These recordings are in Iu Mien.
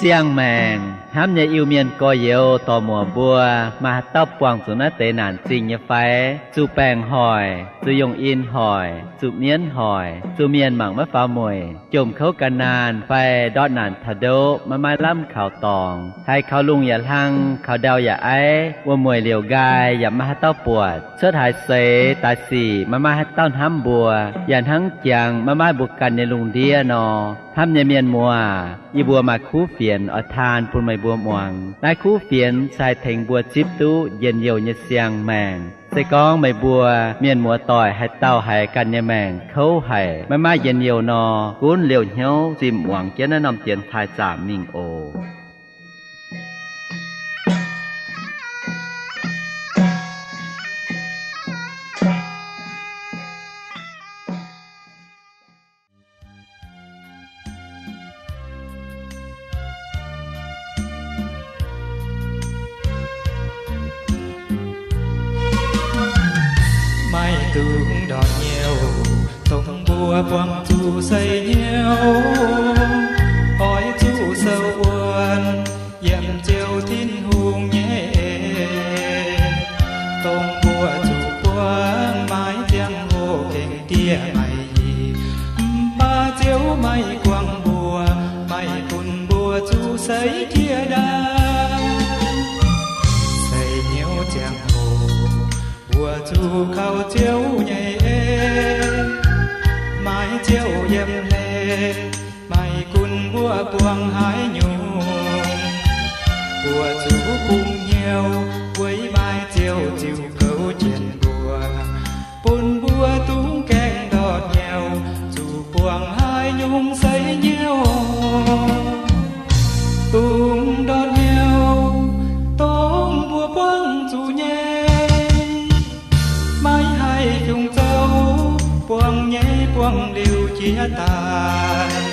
Siang-maengc hnamv nyei Iu-Mienh gorx-youz dorc-muoc mbuo, maaih haaix dauh buangh zuqc naaiv deix naanc zingh nyei fai? Zuqc baengc hoic, zuqc yungh in hoic, zuqc mienv hoic, zuqc mienh mangc maiv faaux mueic, jomc kouv gan naanh fai ndortv naanc taux ndoqv maiv maaih lamh kaux dorngx, haiz kaux lungh yaac hlang, kaux ndau yaac aiv, wuom-mueic liouc nqaai yaac maiv maaih haaix dauh buatc, cuotv haaix seix daaih sic maiv maaih haaix dauh hnamv mbuo, yaac hnangv jangx maiv maaih mbuo ganh nyei lungh ndiev nor. Hnamv nyei mienh muoz, yie mbuo maaih kuv fienx oix taan bun meih mbuo muangx. Naaiv kuv fienx se haih tengx mbuo zipv duqv njien-youh nyei siang-maengc. Se gorngv meih mbuo mienh muoz-doic haaix dauh haiz ganh nyei maengc kouv haic, maiv maaih njien-youh nor, gunv liouh hnyouv zimh muangx jienv naaiv norm dienx taaih zaamc mingh oc. Maiv dungx ndortv hnyouv, dongh mbuo buangh zuqc seix hnyouv, oix zuqc sou wuonv yiem Ziouv Tin-Hungh nyei en. Dongh mbuo zuqc buangh maiv ziangh hoc gengh dieh maiv yie, mv baac Ziouv maiv guangc mbuo, maiv bun mbuo zuqc seix jiex ndaangc. Seix hnyouv ziangh hoc, mbuo zuqc kaux Ziouv nyei en, maiv Ziouv yiem hlen, maiv gunv mbuo buangh haaix nyungc, mbuo zuqc bungx hnyouv weic maiv Ziouv ziux kouv jienv mbuo, bun mbuo dungx gaengh ndortv hnyouv, zuqc buangh haaix nyungc seix hnyouv. Dungx ndortv hnyouv dongh mbuo buangh zuqc nyei, maiv haih fungc zoux, buangh nyei buangh liuz jiex daaih,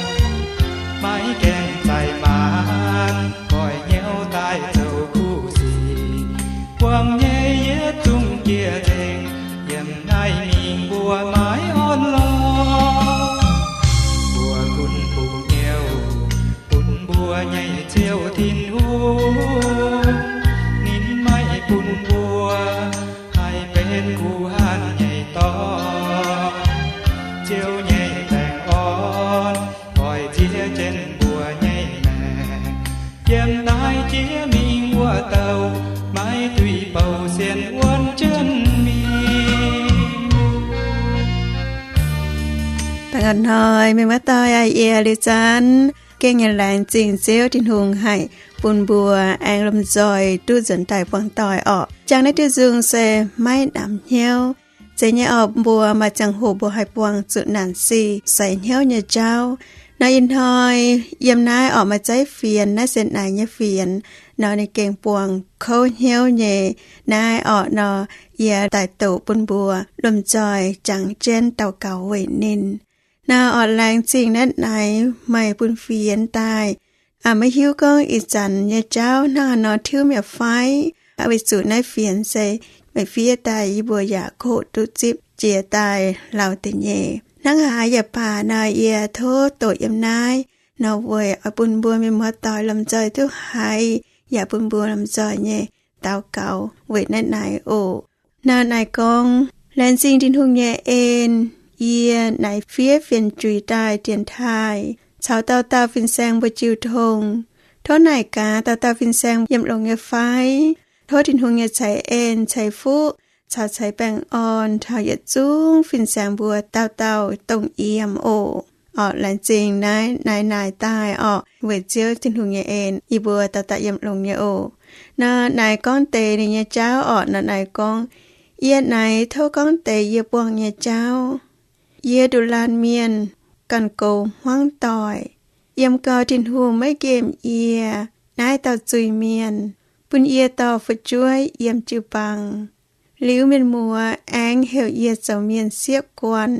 maiv gaengh zaih maanc, goiv hnyouv daaih zoux kuv sic. Buangh nyei yietc zungv jiex nzengc, yiem naaiv mingh mbuo maiv orn lorqc. Mbuo gunv bungx hnyouv bun mbuo nyei Ziouv Tin-Hungh, ninh maiv bun mbuo haih benx guh hanh nyei dorn. Ziouv nyei baengh orn oix ziex jienv mbuo nyei maengc, yiem naaiv jiex mingh wuov douh maiv duih bouh sienx wuonv jienv mingh. Dangh a'hnoi mienh muoz-doic aac, yie liuz zanc gengh nyei laengz zingh Ziouv Tin-Hungh haic bun mbuo aengx lomh nzoih duqv nzuonx daaih buangh doic orqc. Jangx naaiv diuh nzung se maiv namx hnyouv. Zeiz nyei orqc, mbuo maaih ziangh hoc mbuo haih buangh zuqc naanc sic seix hnyouv nyei jauv. Nor ih hnoi yiem naaiv orqc maaih zaiv fienx, naaiv se naaic nyei fienx, nor ninh gengh buangh kouv hnyouv nyei. Naaiv orqc nor yie daaih doqc bun mbuo lomh nzoih jangx jienv daux gaux weic ninh. Nor orqc laengz zingh naaiv naaic meih bun fienx daaih, aa, maiv hiuv gorngv ih zanc nyei jauv hnangv haaix nor tiuv mi'aqv fai, weic zuqc naaiv fienx se meih fiev daaih yie mbuo yaac koqv duqv zipv jiex daaih lauh deix nyei. Hnangv haaix yaac baac nor, yie tov doqc yiem naaiv nor weic oix bun mbuo mienh muoz-doic lomh nzoih duqv haiz, yaac bun mbuo lomh nzoih nyei daux gaux weic naaiv naaic oc. Nor naaic gorngv, Laengz zingh Tin-Hungh nyei en, yie naaic fiev fienx juix daaih dienx taaih caux dauh dauh fin-saeng mbuo jiu tong. Tov naaic gaax dauh dauh fin-saeng yiem longx nyei fai. Tov Tin-Hungh nyei ceix en ceix fuqv caux ceix baengh orn taux yietc zungv fin-saeng mbuo dauh dauh dongh yiem oc. Orqc laengz zingh naaiv naaic naaic daaih orqc, weic Ziouv Tin-Hungh nyei en yie mbuo dauh dauh yiem longx nyei oc. Nor naaic gorngv deix ninh nyei jauv orqc, nor naaic gorngv, Yie naaic tov gorngv deix yie buangh nyei jauv. Yie nduqc laanh mienh, ganh goux hmuangv doic. Yiem gau Tin-Hungh maiv nqemh yie, naaiv dauh zuiz-mienh, bun yie dorh fu'jueiv yiem jiu-baang. Liuz mienh muoz aengx heuc yie zoux mienh sieqv guanh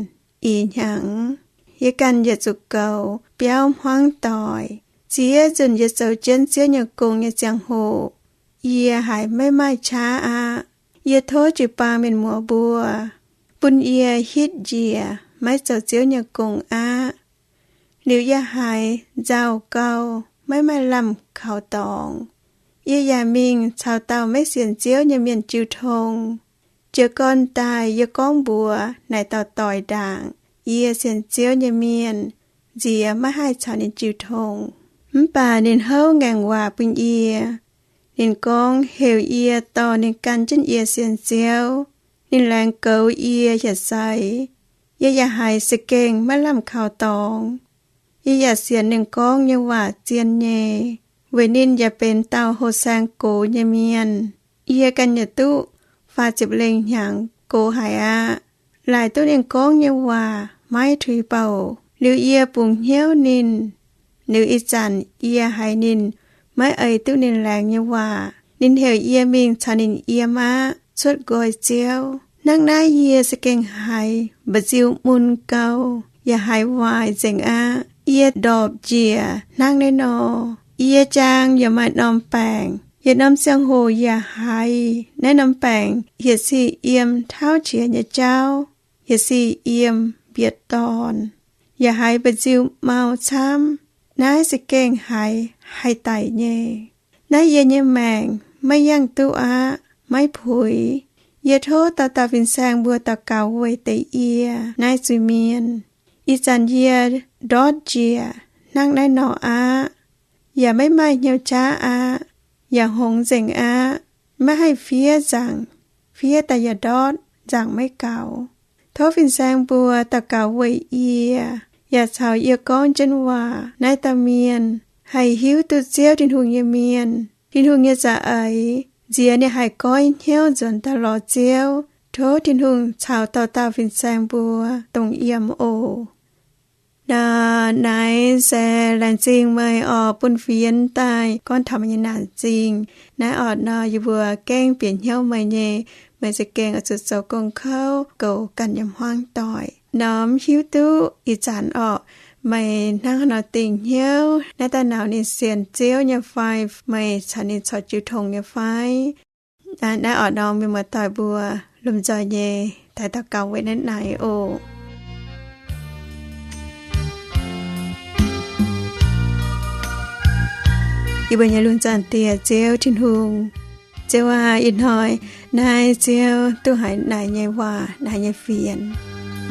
ih hnyangx. Yie ganh yietc zuqc goux biauv hmuangv doic. Ziex nzunc yie zoux jienv Ziouv nyei gong nyei ziangh hoc, yie haiz maiv maaih qaqv aqv. Yie tov jiu-baang mienh muoz mbuo bun yie hitv njiec maiv zoux Ziouv nyei gong aqv. Liuz yie haiz nzauh gauh maiv maaih lamh kaux dorngx. Yie yaac mingh caux dauh maiv sienx Ziouv nyei mienh jiu tong. Jiez gorn daaih yie gorngv mbuox naaic dauh doic ndaangc, yie sienx Ziouv nyei mienh nziex maiv haih caux ninh jiu tong. Mv baac ninh houv ngaengc waac bun yie. Ninh gorngv heuc yie dorh ninh gan jienv yie sienx Ziouv. Ninh laengz goux yie yietc seix. Yie yaac haiz za'gengh maiv lamh kaux dorngx. Yie yaac sienx ninh gorngv nyei waac zien nyei, weic ninh yaac benx dauh hoh saeng gox nyei mienh. Yie ganh yaac duqv faah ziepc lengh hnyangx gox haic aqv. Laaic duqv ninh gorngv nyei waac maiv tuix bouc, liuz yie bungx hnyouv ninh. Liuz ih zanc yie haiz ninh maiv eix duqv ninh laengz nyei waac. Ninh heuc yie mingh caux ninh yiem aqv, cuotv nqoi Ziouv. Hnangv naaiv yie za'gengh haiz mba'nziu mun gau, yaac haiz waaic nzengc aqv. Yie ndorpc njiec hnangv naaiv nor. Yie jaang yaac maaih norm baengc. Yietc norm ziangh hoc yaac haiz naaiv norm baengc hietc sic yiem tauv qiex nyei jauv, hietc sic yiem mbietc dorn, yaac haiz mba'nziu mau camv. Naaiv za'gengh haiz haih daic nyei. Naaiv yie nyei maengc maiv yangh duqv aqv, maiv puix. Yie tov dauh dauh fin-saeng mbuo daux gaux weic deix yie naaiv zuiz-mienh. Ih zanc yie ndortv njiec hnangv naaiv nor aqv, yaac maiv maaih hnyouv qaqv aqv, yaac hngongx nzengc aqv, maiv haih fiev nzaangc, fiev daaih yaac ndortv nzaangc maiv gaux. Tov fin-saeng mbuo daux gaux weic yie, yaac caux yie gorngv jienv waac. Naaiv dauh mienh haih hiuv duqv Ziouv Tin-Hungh nyei mienh, Tin-Hungh nyei za'eix, nziex ninh haih goiv hnyouv nzuonx daaih lorz Ziouv. Tov Tin-Hungh caux dauh dauh fin-saeng mbuo dongh yiem oc. Naaiv se laengz zingh meih oc, bun fienx daaih gorngv taux meih nyei naanc zingh. Naaiv orqc nor yie mbuo gengh bieqc hnyouv meih nyei. Meih za'gengh oix zuqc zoux gong kouv goux ganh nyei hmuangv doic. Nor mv hiuv duqv ih zanc orqc, meih hnangv haaix nor dingh hnyouv, naaiv dauh nauz ninh sienx Ziouv nyei fai, meih caux ninh corc jiu tong nyei fai? Naaiv orqc nor mienh muoz-doic mbuo lomh nzoih nyei daaih daux gaux weic naaiv naaic oc. Yie mbuo nyei lungh zaangc Diex Ziouv Tin-Hungh, Ziouv aac, ih hnoi naaiv Ziouv duqv haiz naaic nyei waac, naaic nyei fienx.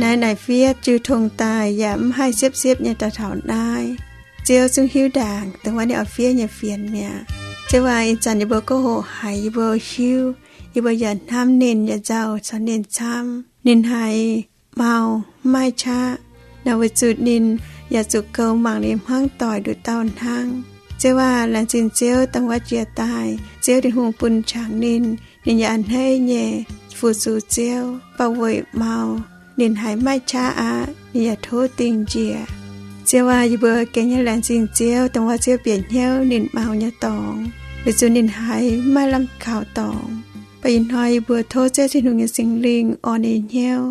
Naaiv naaic fiev jiu tong daaih yaac mv haih siepv-siepv nyei daaih taux naaiv. Ziouv zungv hiuv ndaangc dongh wuov ninh oix fiev nyei fienx mi'aqv. Ziouv aac, ih zanc yie mbuo gorngv hoqc haiz yie mbuo hiuv, yie mbuo yaac hnamv ninh, yaac nzauh caux ninh camv. Ninh haiz mau, mv maaih qaqv. Naaiv weic zuqc ninh yaac zuqc goux mangc ninh hmuangv doic nduqc dauh hnangv. Ziouv aac, laengz zingh Ziouv dongh wuov jiex daaih Ziouv Tin-Hungh bun qangx ninh, ninh yaac a'hneiv nyei fu-sux Ziouv. Mv baac weic mau ninh haiz maiv maaih qaqv aqv, ninh yaac tov dingh njiec. Ziouv aac, yie mbuo gengh nyei laengz zingh Ziouv dongh wuov Ziouv bieqc hnyouv ninh mau nyei dorngx, weic zuqc ninh haiz mv maaih lamh kaux dorngx. Mv baac ih hnoi yie mbuo tov Ziouv Tin-Hungh nyei Singx Lingh orn ninh hnyouv.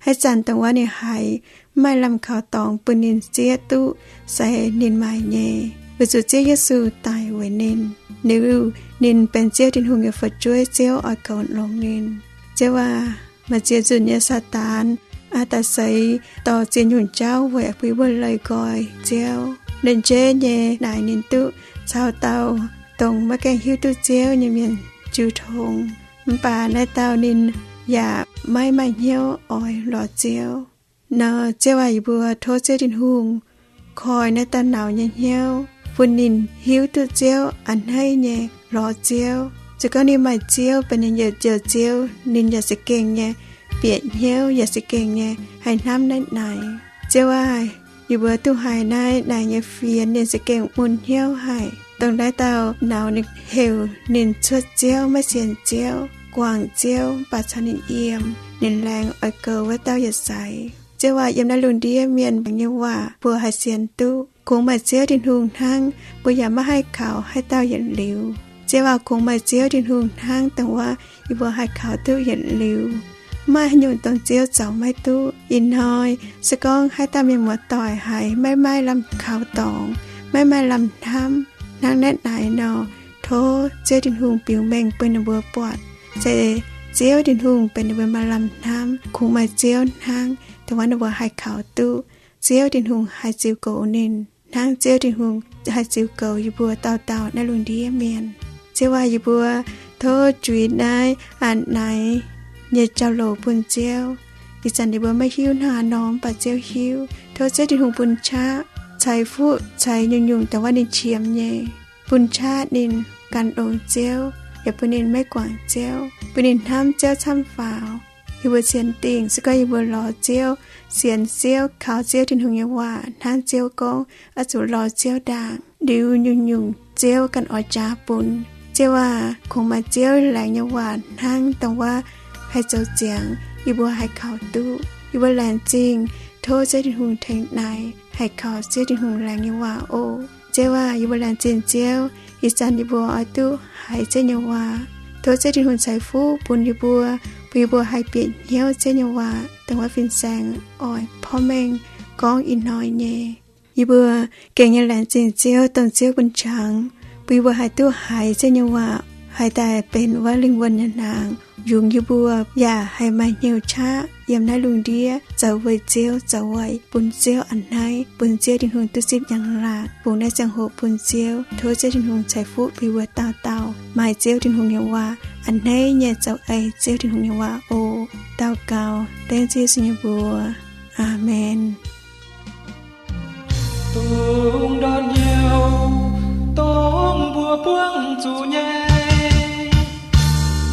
Haaix zanc dongh wuov ninh haiz mv maaih lamh kaux dorngx bun ninh zieqv duqv se ninh maaic nyei, weic zuqc Ziouv Yesu daic weic ninh. Liuz ninh benx Ziouv Tin-Hungh nyei fu'jueiv, Ziouv oix goux longx ninh. Ziouv aac, maaih ziex nzunc nyei Saadaan aav daaih seix dorh ziex nyungc jauv weic bun yie mbuo leih nqoi Ziouv. Lengc jeiv nyei naaic ninh duqv caux dauh dongh maiv gaengh hiuv duqv Ziouv nyei mienh jiu tong. Mv baac naaiv dauh ninh yaac maiv maaih hnyouv oix lorz Ziouv. Nor Ziouv aac, yie mbuo tov Ziouv Tin-Hungh koi naaiv dauh nauz nyei hnyouv, bun ninh hiuv duqv Ziouv, a'hneiv nyei lorz Ziouv. Se gorngv ninh maaih Ziouv benx ninh njoux Ziouv, ninh yaac za'gengh nyei bieqc hnyouv, yaac za'gengh nyei haih hnamv naaiv naaic. Ziouv aac, yie mbuo duqv haiz naaiv naaic nyei fienx ninh za'gengh mun hnyouv haic. Dongh naaiv dauh nauz ninh heuc ninh cuotv Ziouv, maiv sienx Ziouv, guangc Ziouv, mv baac caux ninh yiem, ninh laengz oix goux wuov dauh yietc seix. Ziouv aac, yiem naaiv lungh ndiev mienh nyei waac mbuo haih sienx duqv. Kungx maaih Ziouv Tin-Hungh hnangv, mbuo yaac maiv haih kaux haaix dauh yietc liuz. Ziouv aac, kungx maaih Ziouv Tin-Hungh hnangv dongh wuov yie mbuo haih kaux duqv yietc liuz. Mv maaih haaix nyungc dongh Ziouv zoux maiv duqv. Ih hnoi se gorngv haaix dauh mienh muoz-doic haiz maiv maaih lamh kaux dorngx, maiv maaih lamh hnamv hnangv naaiv naaic nor, tov Ziouv Tin-Hungh biux mengh bun ninh mbuo buatc, se Ziouv Tin-Hungh benx ninh mbuo maaih lamh hnamv. Kungx maaih Ziouv hnangv dongh wuov ninh mbuo haih kaux duqv, Ziouv Tin-Hungh haih ziux goux ninh. hnangv Ziouv Tin-Hungh haih ziux goux yie mbuo dauh dauh naaiv lungh ndiev mienh. Ziouv aac, yie mbuo tov juix naaiv a'naix nyei jauv-louc bun Ziouv. Ih zanc yie mbuo maiv hiuv hnangv haaix nor, mv baac Ziouv hiuv. Tov Ziouv Tin-Hungh bun qaqv ceix fuqv ceix nyungc-nyungc dongh wuov ninh qiemx nyei, bun qaqv ninh gan longx Ziouv, yaac bun ninh maiv guangc Ziouv, bun ninh hnamv Ziouv camv faaux. Yie mbuo sienx dingc, se gorngv yie mbuo lorz Ziouv, sienx Ziouv, kaux Ziouv Tin-Hungh nyei waac hnangv Ziouv gorngv, oix zuqc lorz Ziouv ndaangc, liuz nyungc-nyungc Ziouv ganh oix jaax bun. Ziouv aac, kungx maaih Ziouv laengz nyei waac hnangv dongh wuov haih zoux ziangx yie mbuo haih kaux duqv. Yie mbuo laengz zingh, tov Ziouv Tin-Hungh tengx naaic haih kaux Ziouv Tin-Hungh laengz nyei waac oc. Ziouv aac, yie mbuo laengz zingh Ziouv, ih zanc yie mbuo oix duqv haiz Ziouv nyei waac. Tov Ziouv Tin-Hungh ceix fuqv bun yie mbuo, bun yie mbuo haih bieqc hnyouv Ziouv nyei waac dongh wuov fin-saeng oix porv mengh gorngv ih hnoi nyei. Yie mbuo gengh nyei laengz zingh Ziouv, dongh Ziouv bun qangx, bun yie mbuo haih duqv haiz Ziouv nyei waac, haih daaih benx wuov lingh wuonh nyei hnaangx, yungz yie mbuo yaac haih maaih hnyouv qaqv yiem naaiv lungh ndiev zoux weic Ziouv, zoux weic bun Ziouv a'hneiv, bun Ziouv Tin-Hungh duqv zipv njang-laangc. Bungx naaiv ziangh hoc bun Ziouv. Tov Ziouv Tin-Hungh ceix fuqv bun yie mbuo dauh dauh maaih Ziouv Tin-Hungh nyei waac, a'hneiv nyei zoux ei Ziouv Tin-Hungh nyei waac oc. Daux gaux dengv Ziouv Yesu nyei mbuox. Aamen. Dongh ndortv hnyouv dongh mbuo buangh zuqc nyei,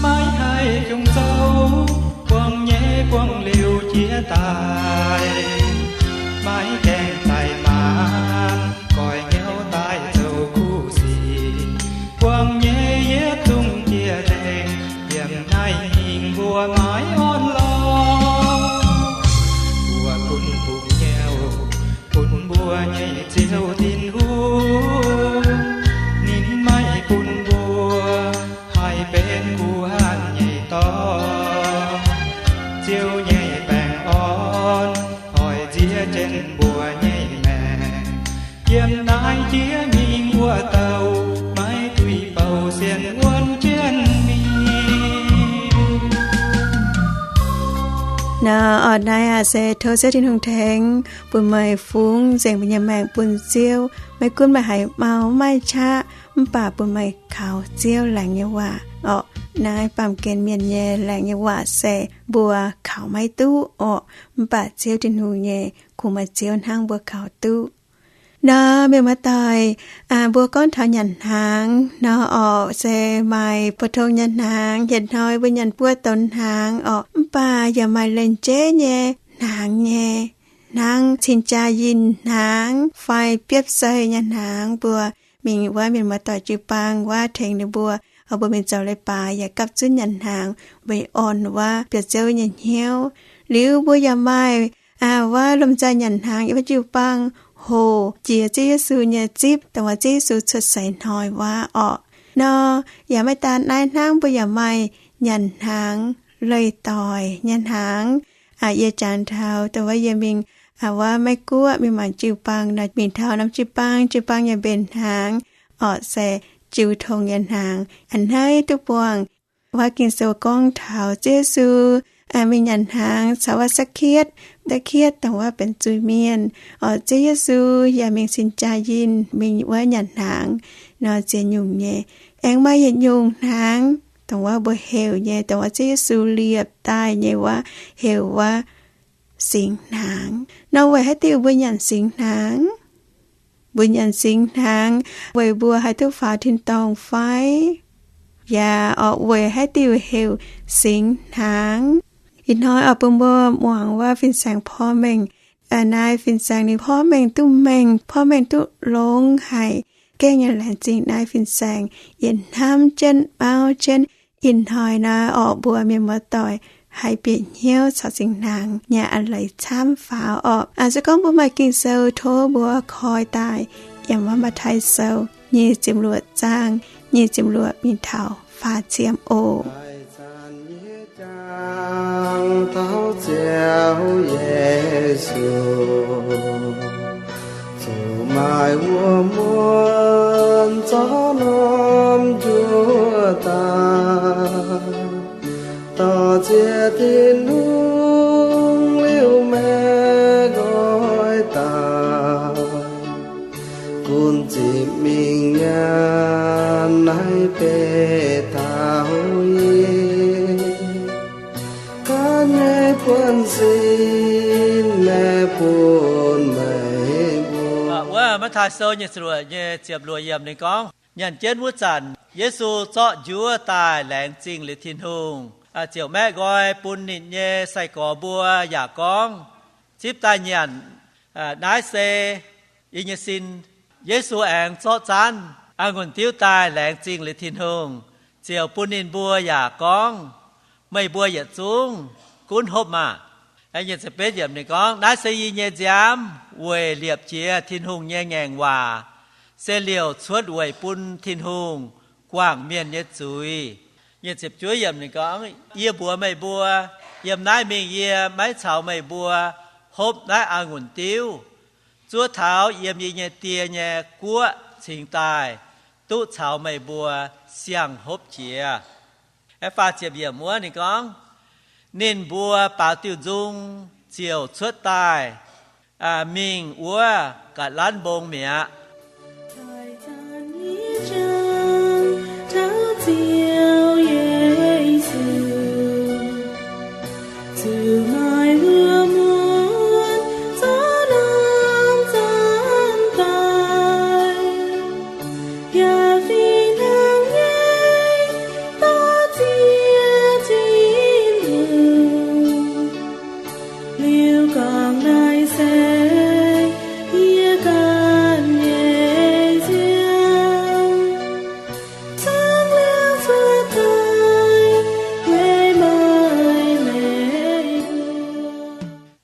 maiv haih fiuv-zoux, buangh nyei buangh liuz jiex daaih, maiv gaengh daic maanc, goix hnyouv daaih zoux kuv sic, buangh nyei yietv zungv jiex dengh, yiem naaiv hingh mbuo maiv orn lorqc. Mbuo bun mbuo hnyouv bun mbuo nyei Ziouv Tin-Hungh, ninh maiv bun mbuo haih benx guh hanh nyei dorn. Ziouv nyei baengh orn oix nziex jienv mbuo nyei maengc, yiem naaiv jiex mingh wuov douh, maiv duih bouh sienx wuonv jienv mingh. Nor, orqc, naaiv aac se tov Ziouv Tin-Hungh tengx bun meih fungx nzengc mbuo nyei maengc bun Ziouv. Maiv gunv meih haiz mau maaih qaqv, mv baac bun meih kaux Ziouv laengz nyei waac orqc. Naaiv baamh gen mienh nyei laengz nyei waac se mbuo kaux maiv duqv orqc, mv baac Ziouv Tin-Hungh nyei kungx maaih Ziouv hnangv mbuo kaux duqv. Nor, mienh muoz-doic, mbuo gorngv taux nyanc hnaangx nor orqc, se maaih pou-tong nyanc hnaangx. Yietc hnoi mbuo nyanc buo donx hnaangx orqc, mv baac yaac maaih lengc jeiv nyei hnaangx nyei, hnangv cing-jaa yinh hnaangx fai biopv sei nyei hnaangx. Mbuo mingh wuov mienh muoz-doic jiu-baang wuov tengx ninh mbuo, mbuo mingh zoux leiz-baaix yaac gapv zunv nyanc hnaangx weic orn wuov biauv-ziouv nyei hnyouv. Liuz mbuo yaac maaih wuov lomh nzoih nyanc hnaangx yiem wuov jiu-baang hoc jiex Ziouv Yesu nyei zipv, dongh wuov Ziouv Yesu cuotv seix hnoi wuov orqc. Nor, yaac maiv daan naaiv hnangv, mbuo yaac maaih nyanc hnaangx leih doic nyei hnaangx. Yie jangx taux dongh wuov yie mingh wuov Meiv Guoqv mingh mangc jiu-baang nor, mingh taux norm jiu-baang, jiu-baang yaac mbenc hnaangx orqc, se jiu tong nyei hnaangx, a'hneiv duqv buangh. Wuov Ging-Sou gorngv taux Ziouv Yesu mingh nyanc hnaangx caux wuov Sakc^ke^atc. Sakc^ke^atc dongh wuov benx zuiz-mienh orqc. Ziouv Yesu yaac mingh cing-jaa yinh mingh wuov nyanc hnaangx nor ziex nyungc nyei. Aengx maaih yietc nyungc hnaangx dongh wuov mbuo heuc nyei, dongh wuov Ziouv Yesu liepc daaih nyei wuov, heuc wuov singx hnaangx. Nor weic haaix diuc mbuo nyanc singx hnaangx? Mbuo nyanc singx hnaangx weic mbuo haih duqv faaux tin-dorngh fai? Yaac orqc, weic haaix diuc heuc singx hnaangx? Ih hnoi orqc, bun mbuo muangx wuov fin-saeng porv mengh. Naaiv fin-saeng ninh porv mengh duqv mengh, porv mengh duqv longx haic. Gengh nyei laengz zingh naaiv fin-saeng yietc hnamv jienv, mauv jienv. Ih hnoi naaiv orqc, mbuo mienh muoz-doic haih bieqc hnyouv caux singx hnaangx nyei a'leiz camv faaux orqc. Se gorngv mbuo maaih Ging-Sou tov mbuo koi daaih yiem wuov Matv^tai Sou nyic ziepc luoqc zaang, nyic ziepc luoqc mingh taux faah ziepc oc. Jangx taux Ziouv Yesu, zuqc maaih wuom muonz zorqv norm njuov daaih, dorh Ziouv Tin-Hungh liuz maengx nqoi daaih. sin laengz bun meih mbuo. Wuov Matv^taai Sou nyic ziepc luoqc nyei ziepc luoqc yiemc ninh gorngv, nyanc jienv wuov zanc Yesu zorqv njuov daaih laengz zingh liuz Tin-Hungh, ziouc maeqv nqoi bun ninh nyei sai-gorx mbuo yaac gorngv, Zipv daaih nyanc, naaiv se yie nyei sin. Yesu aengx zorqv zaanv a'ngunc diuv daaih laengz zingh liuz Tin-Hungh, ziouc bun ninh mbuo yaac gorngv, Meih mbuo yietc zungv gunv hopv maah! Ninh gorngv, Naaiv se yie nyei nziaamv weic liepc jiez Tin-Hungh nyei ngaengc waac, se liouc cuotv weic bun Tin-Hungh guangc mienh nyei zuiz. Yie mbuox meih mbuo, yiem naaiv mingh yie maiv caux meih mbuo hopv naaiv a'ngunc diuv, zuov taux yiem yie nyei Die nyei guoqv cingx daaih duqv caux meih mbuo siang-hopv jiex. Wuov ninh gorngv, Ninh mbuo baaux diuh nzung ziouc cuotv daaih mingh wuov ga'lanv mbong mi'aqv.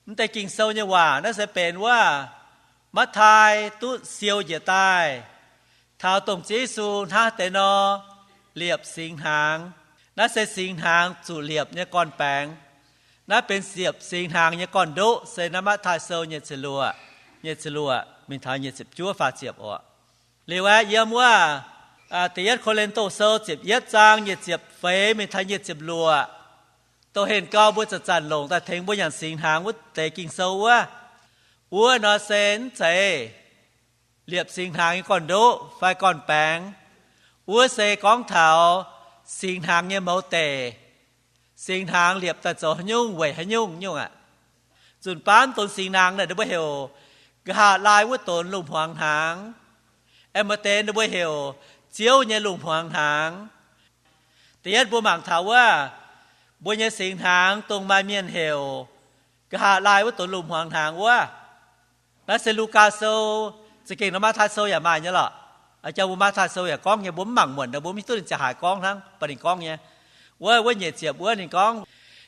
Mv deix Ging-Sou nyei waac naaiv se benx wuov Matv^taai duqv siou njiec daaih taux dongh Ziouv Yesu hnangv deix nor liepc singx hnaangx. Naaiv se singx hnaangx zuqc liepc nyei gorn-baengx. Naaiv benx liepc singx hnaangx nyei gorn-ndoqv se naaiv Matv^taai Sou nyic ziepc luoqc, nyic ziepc luoqc mingh taux nyic ziepc juov faah ziepc oc. Liuz aeqv, yiem wuov Da'yietv Ko^lin^to Sou ziepc yietv zaang nyic ziepc feix mingh taux nyic ziepc luoqc, Douz Henh Gau mbuo zanc-zanc longc daaih tengx mbuo nyanc singx hnaangx wuov deix Ging-Sou wuov, wuov nor se mv zeiz liepc singx hnaangx nyei gorn-ndoqv fai gorn-baengx. Wuov se gorngv taux singx hnaangx nyei mouz deic. Singx hnaangx liepc daaih zoux haaix nyungc weic haaix nyungc nyungc aqv. Nzunc baav donx singx hnaangx naaic ninh mbuo heuc nqa'haav laai wuov donx lungh hmuangx hnaangx. Aengx maaih deix ninh mbuo heuc Ziouv nyei lungh hmuangx hnaangx. Da'yietv mbuo mangc taux wuov, mbuo nyei singx hnaangx dongh maaih mienh heuc nqa'haav laai wuov donx lungh hmuangx hnaangx wuov. Naaiv se Lugaa Sou, za'gengh nor Matv^taai Sou yaac maaih nyei lorqc. Jang mbuo Matv^taai Sou yaac gorngv nyei, mbuo mv mangc muonc nor mbuo mv hiuv duqv ninh ziangh haaix gorngv hnangv, baac ninh gorngv nyei. Wuov, wuov nyic ziepc wuov ninh gorngv,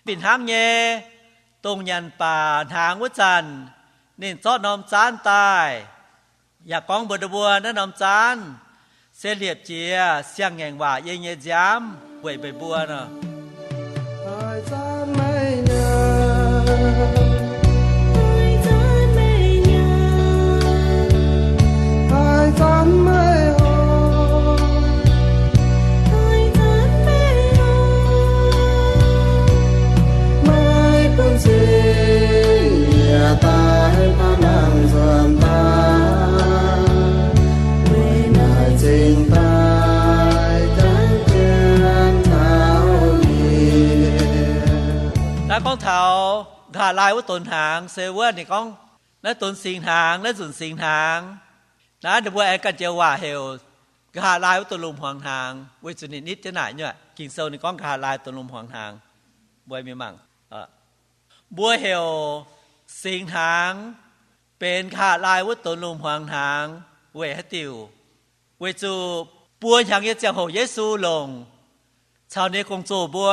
Fih hnangv nyei, dongh nyanc baac hnaangx wuov zanc, ninh zorqv norm zaanv daaih, yaac gorngv mbuox ninh mbuo, Naaiv norm zaanv se liepc jiez siang-ngaengc waac yie nyei nziaamv weic meih mbuo nor. Naaiv gorngv taux nqa'haav laai wuov donx hnaangx se wuov ninh gorngv, naaiv donx singx hnaangx, naaiv nzunc singx hnaangx. Naaiv ninh mbuo aengx ganh joux waac heuc nqa'haav laai wuov donx lungh hmuangx hnaangx, weic zuqc ninh nitv jienv naaic nyuoqc. Ging-Sou ninh gorngv nqa'haav laai donx lungh hmuangx hnaangx. Mbuo mingh mangc, mbuo heuc singx hnaangx benx nqa'haav laai wuov donx lungh hmuangx hnaangx weic haaix diuc? Weic zuqc buo hnyangx nyei ziangh hoc Yesu longc caux ninh nyei gong-zoh mbuo.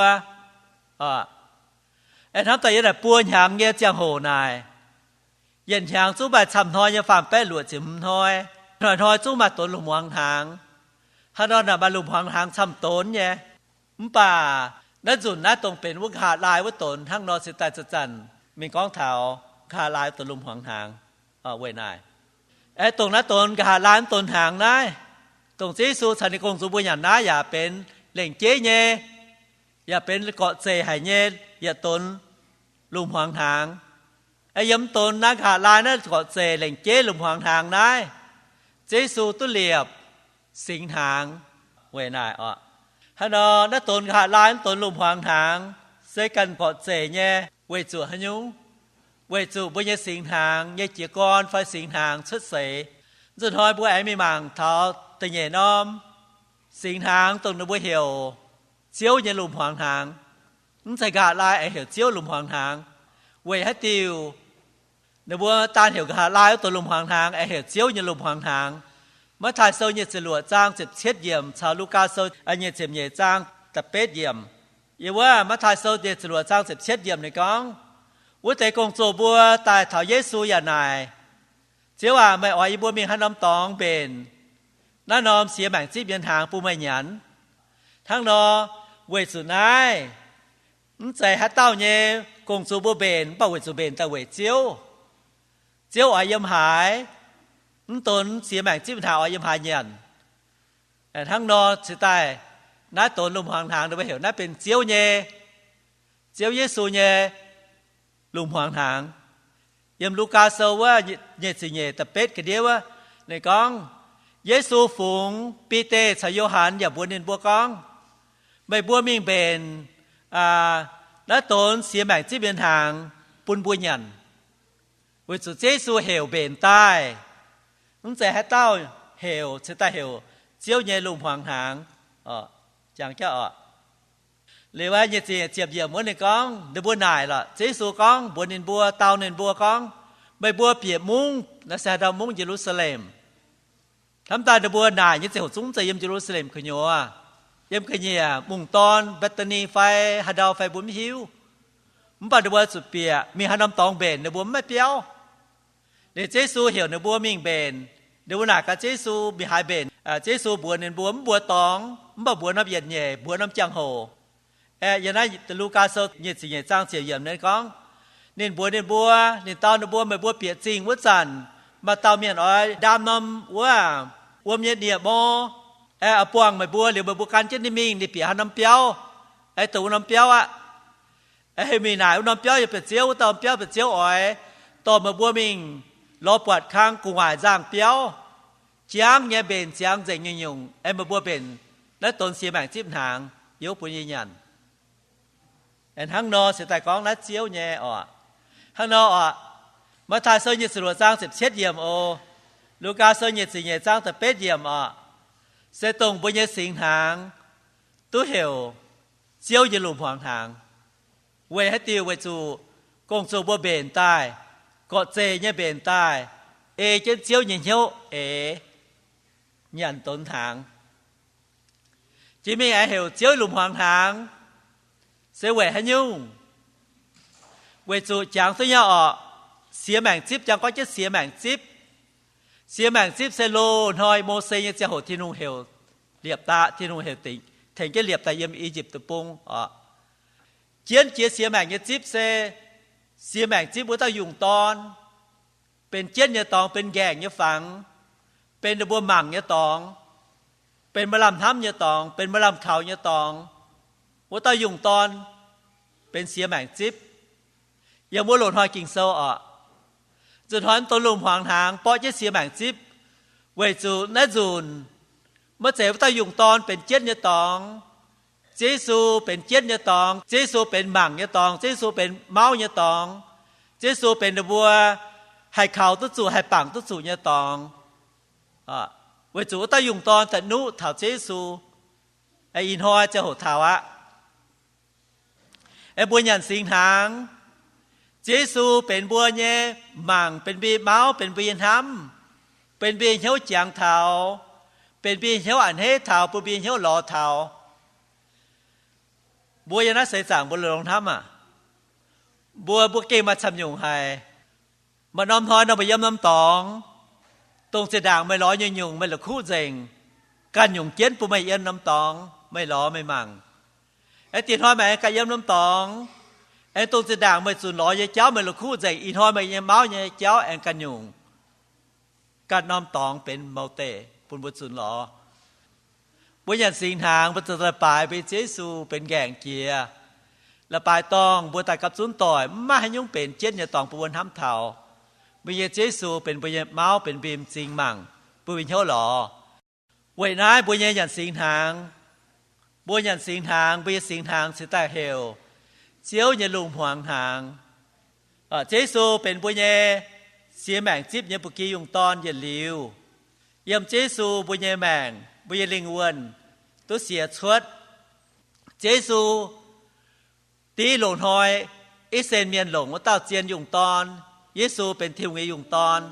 Aeqv, hnamv daaih yiem naaic buo hnyangx nyei ziangh hoc naaic, yietc hnyangx zungv maaih camv hnoi nyei faam-baeqv luoqc ziepc hmz hnoi. Hnoi-hnoi zungv maaih donx lungh hmuangx hnaangx. Haaix nor naaic maaih lungh hmuangx hnaangx camv donx nyei. Mv baac naaiv nzunc naaiv dongh benx wuov nqa'haav laai wuov donx hnangv nor se daaih zanc-zanc mingh gorngv taux nqa'haav laai donx lungh hmuangx hnaangx weic naaic. Aeqv, dongh naaiv donx nqa'haav laai wuov donx hnaangx naaiv, dongh Ziouv Yesu caux ninh gong-zoh mbuo nyanc naaiv yaac benx lengc jeiv nyei, yaac benx gorqv-zeic haic nyei yietc donx lungh hmuangx hnaangx. Aeqv, yiem donx naaiv nqa'haav laai naaiv gorqv-zeic lengc jeiv lungh hmuangx hnaangx naaiv, Ziouv Yesu duqv liepc singx hnaangx weic naaic oc. Haaix nor naaiv donx nqa'haav laai wuov donx lungh hmuangx hnaangx se ganh gorqv-zeic nyei weic zuqc haaix nyungc? weic zuqc mbuo nyei singx hnaangx nyei jiez gorn fai singx hnaangx cuotv seix. Nzunc hnoi mbuo aengx mingh mangc taux da'nyeic norm singx hnaangx, dongh ninh mbuo heuc Ziouv nyei lungh hmuangx hnaangx. Mv zeiz nqa'haav laai aengx heuc Ziouv lungh hmuangx hnaangx. Weic haaix diuc ninh mbuo daan heuc nqa'haav laai wuov deix lungh hmuangx hnaangx aengx heuc Ziouv nyei lungh hmuangx hnaangx? Matv^taai Sou nyic ziepc luoqc zaang ziepc cietv yiemc caux Lugaa Sou nyic ziepc nyeic zaang da'betv yiemc. Yiem wuov Matv^taai Sou nyic ziepc luoqc zaang ziepc cietv yiemc ninh gorngv, wuov deix gong-zoh mbuo daaih taux Yesu yaac naaic, Ziouv aac, meih oix yie mbuo mingh haaix norm dorngx mbenc naaiv norm siex maengc zipv nyei hnaangx bun meih nyanc? Hnangv nor, weic zuqc naaiv mv zeiz haaix dauh nyei gong-zoh mbuo mbenc, mv baac weic zuqc mbenc daaih weic Ziouv. Ziouv oix yiem haaix, mv donx siex maengc zipv hnaangx oix yiem haaix nyanc. Hnangv nor cingx daaih naaiv donx lungh hmuangx hnaangx ninh mbuo heuc naaiv benx Ziouv nyei, Ziouv Yesu nyei lungh hmuangx hnaangx. Yiem Lugaa Sou wuov nyic ziepc nyeic da'betv ga'ndiev wuov, ninh gorngv, Yesu fungx Bide caux Yo^han yaac mbuox ninh mbuo gorngv, meih mbuo mingh mbenc naaiv donx siex maengc zipv nyei hnaangx bun mbuo nyanc. Weic zuqc Ziouv Yesu heuc mbenc daaih, mv zeiz haaix dauh heuc, cingx daaih heuc Ziouv nyei lungh hmuangx hnaangx. Jangx jauv oc. Liuz nyic ziepc yiemc wuov ninh gorngv, ninh mbuo naaic lorqc, Ziouv Yesu gorngv mbuox ninh mbuo, dau ninh mbuo gorngv, meih mbuo bieqc mungv, naaiv se haaix ndau mungv? Ye^lu^saa^lem. Hnamv daaih ninh mbuo naaic nyei ziangh hoc zungv mv zeiz yiem Ye^lu^saa^lem gu'nyuoz, yiem ga'nyiec mungh dorn, Mbe^taa^ni fai haaix ndau fai mbuo mv hiuv. Mv baac ninh mbuo zuqc bieqc mingh haaix norm dorngx mbenc ninh mbuo mv maaih biauv. Liuz Ziouv Yesu heuc ninh mbuo mingh mbenc, ninh mbuo naaic gaax Ziouv Yesu mingh haaix mbenc. Ziouv Yesu mbuox ninh mbuo mv mbuox dorngx, mv baac mbuox norm yietc nyeic, mbuox norm jangx-hoc. Aeqv, yiem naaiv Lugaa Sou nyic ziepc nyeic zaang ziepc yiemc ninh gorngv, ninh mbuox ninh mbuo, ninh dau ninh mbuo, meih mbuo bieqc zingh wuov zanc, maaih dauh mienh oix ndaam norm wuov wuom nyei nie-mor, aeqv, buangh meih mbuo, liuz meih mbuo gan jienv ninh mingh, ninh bieqc haaix norm biauv, aeqv, dongh wuov norm biauv aqv. Aeqv, heuc mingh naaic wuov norm biauv yaac benx Ziouv, wuov dauh biauv benx Ziouv oix dorh meih mbuo mingh lorz buatc kang gu'nguaaic nzangh biauv, jangv nyei mbenc ziangx nzengc nyungc-nyungc, aeqv, meih mbuo mbenc naaiv donx siex maengc zipv hnaangx yiem wuov bun yie nyanc. Hnangv nor se daaih gorngv naaiv Ziouv nyei oc. Hnangv nor oc, Matv^taai Sou nyic ziepc luoqc zaang ziepc cietv yiemc oc, Lugaa Sou nyic ziepc nyeic zaang da'betv yiemc oc, se dongh mbuo nyei singx hnaangx duqv heuc Ziouv nyei lungh hmuangx hnaangx. Weic haaix diuc? Weic zuqc gong-zoh mbuo mbenc daaih, gorqv-zeih nyei mbenc daaih, ei jienv Ziouv nyei hnyouv eix nyanc donx hnaangx. Jiex mingh aengx heuc Ziouv lungh hmuangx hnaangx, se weic haaix nyungc? Weic zuqc jangx duqv nyei oc, siex maengc zipv, jangx gorngv jienv siex maengc zipv. Siex maengc zipv se loz-hnoi Mose nyei ziangh hoc Tin-Hungh heuc liepc daaih, Tin-Hungh heuc tengx jienv liepc daaih yiem I^yipv Deic-Bung oc. Jienv jiex siex maengc nyei zipv se siex maengc zipv wuov dauh yungh dorn, benx jienv nyei dorngx, benx nqaengc nyei fangx, benx ninh mbuo mangc nyei dorngx, benx maaih lamh hnamv nyei dorngx, benx maaih lamh kaux nyei dorngx. Wuov dauh yungh dorn benx siex maengc zipv. Yiem wuov loz-hnoi Ging-Sou oc, nzunc hnoi mv dongx lungh hmuangx hnaangx borqv jienv siex maengc zipv, weic zuqc naaiv nzunc maiv zeiz wuov dauh yungh dorn benx jienv nyei dorngx. Ziouv Yesu benx jienv nyei dorngx, Ziouv Yesu benx mangc nyei dorngx, Ziouv Yesu benx mauv nyei dorngx, Ziouv Yesu benx ninh mbuo haih kaux duqv zuqc, haih bangc duqv zuqc nyei dorngx. Weic zuqc wuov dauh yungh dorn daaih nuqv taux Ziouv Yesu. Ih hnoi ziangh hoc taux aqv. Aengx mbuo nyanc singx hnaangx, Ziouv Yesu benx mbuo nyei mangc, benx mbuo nyei mauv, benx mbuo nyei hnamv, benx mbuo nyei hnyouv jangx taux, benx mbuo nyei hnyouv a'hneiv taux, bun mbuo nyei hnyouv lorz taux. Mbuo yiem naaiv seix zaangc mbuo longx hnamv aac. Mbuo, mbuo gengh maaih camv nyungc haic. Maaih norm hnoi nor meih yiem norm dorngx, dongh zinh ndaangc meih lorz nyungc-nyungc meih la'kuqv nzengc, ganh nyungc jienv bun meih yiem norm dorngx, meih lorz meih mangc. Aengx diex hnoi meih aengx ganh yiem norm dorngx, aengx dongh zinh ndaangc meih zunc lorz nyei jauv meih la'kuqv nzengc, ih hnoi meih nyei mauv nyei jauv aengx ganh nyungc. Ganh norm dorngx benx mouz deic bun mbuo zunc lorz. Mbuo nyanc singx hnaangx, mbuo zuqc daaih baaix mbuo nyei Ziouv Yesu benx nqaengc jiex. La'baaix dorngh mbuo daaih gapv zunv doic, mv maaih haaix nyungc benx jienv nyei dorngx bun mbuo hnamv taux. Mbuo nyei Ziouv Yesu benx mbuo nyei mauv, benx mbuo nyei m'zing mangc, bun mbuo hnyouv lorz. Weic naaiv mbuo nyei nyanc singx hnaangx, mbuo nyanc singx hnaangx, mbuo nyei singx hnaangx cingx daaih heuc Ziouv nyei lungh hmuangx hnaangx. Ziouv Yesu benx mbuo nyei siex maengc zipv nyei ba'gi yungh dorn yietc liuz. Yiem Ziouv Yesu mbuo nyei maengc, mbuo nyei lingh wuonh duqv siec cuotv. Ziouv Yesu div loz-hnoi ih sen mienh longc wuov dauh zien yungh dorn. Yesu benx Tin-Hungh nyei yungh dorn.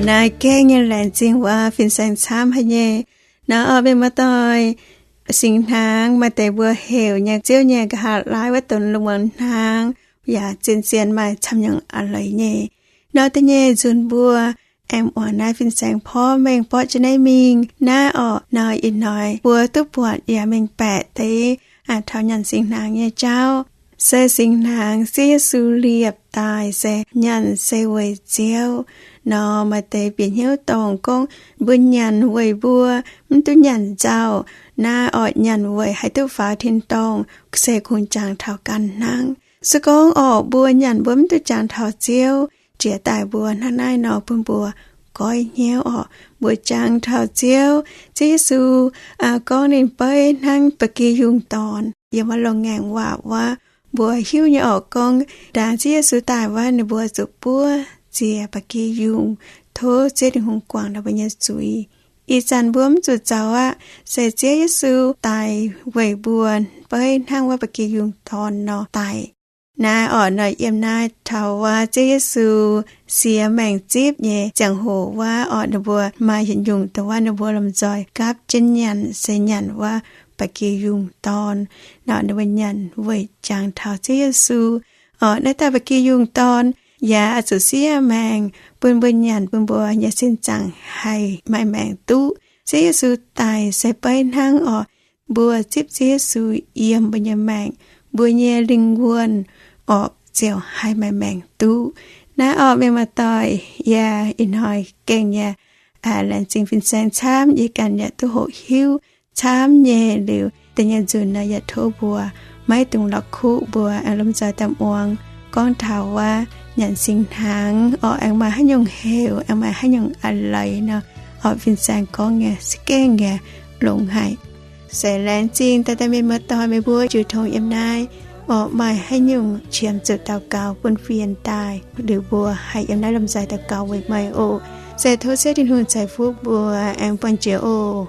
Naaiv gengh nyei laengz zingh wuov fin-saeng camv haic nyei. Naaiv orqc, mienh muoz-doic, singx hnaangx maaih deix mbuo heuc nyei Ziouv nyei nqa'haav laai wuov donx lungh muangx hnaangx, yaac zien-zien maaih camv nyungc a'leiz nyei. Nor da'nyeic nzunc mbuo aengx muangx naaiv fin-saeng porv mengh borqv jienv naaiv mingh. Naaiv orqc, nor ih hnoi mbuo duqv buatc yaac mengh baeqc deix taux nyanc singx hnaangx nyei jauv. Se singx hnaangx Ziouv Yesu liepc daaih se nyanc se weic Ziouv. Nor maaih deix bieqc hnyouv dorngc gorngv mbuo nyanc weic mbuo mv duqv nyanc nzauh. Naaiv orqc, nyanc weic haih duqv faaux tin-dorngh se kungx jangx taux ganh hnangv. Se gorngv orqc mbuo nyanc mbuo mv duqv jangx taux Ziouv, jiex daaih mbuo hnangv naaiv nor bun mbuo goiv hnyouv orqc, mbuo jangx taux Ziouv. Ziouv Yesu gorngv ninh beiv hnangv ba'gi yungh dorn. Yiem wuov loz-ngaengc waac wuov, mbuo hiuv nyei orqc, gorngv ndaangc Ziouv Yesu daaih wuov, ninh mbuo zuqc buov ziex ba'gi yungh, tov Ziouv Tin-Hungh guangc ninh mbuo nyei zuiz. Ih zanc mbuo mv zuqc zoux aqv. Se Ziouv Yesu daaih weic mbuo beiv hnangv wuov ba'gi yungh dorn nor daic. Naaiv orqc, nor yiem naaiv taux wuov Ziouv Yesu siex maengc zipv nyei ziangh hoc wuov orqc, ninh mbuo maaih yietc nyungc dongh wuov ninh mbuo lomh nzoih gapv jienv nyanc se nyanc wuov ba'gi yungh dorn. Nor ninh mbuo nyanc weic jangx taux Ziouv Yesu. Orqc, naaiv dauh ba'gi yungh dorn yaac oix zuqc siev maengc bun mbuo nyanc, bun mbuo nyei sin zaangc haih maaih maengc duqv. Ziouv Yesu daic se beiv hnangv orqc, mbuo zipv Ziouv Yesu yiem mbuo nyei maengc, mbuo nyei lingh wuonh orqc ziouc haih maaih maengc duqv. Naaiv orqc, mienh muoz-doic, yaac ih hnoi gengh yaac laengz zingh fin-saeng camv, yie ganh yaac duqv hoqc hiuv camv nyei. Liuz da'nyeic nzunc nor yaac tov mbuo maiv dungx la'kuqv, mbuo aengx lomh nzoih daaih muangx gorngv taux wuov nyanc singx hnaangx orqc, aengx maaih haaix nyungc heuc, aengx maaih haaix nyungc a'leiz nor, orqc, fin-saeng gorngv nyei se gengh nyei longx haic. Se laengz zingh daaih daaih mienh muoz-doic, meih mbuo jiu tong yiem naaiv orqc, maaih haaix nyungc qiemx zuqc daux gaux bun fienx daaih, liuz mbuo haih yiem naaiv lomh nzoih daux gaux weic meih oc. Se tov Ziouv Tin-Hungh ceix fuqv mbuo aengx buangh jiex oc.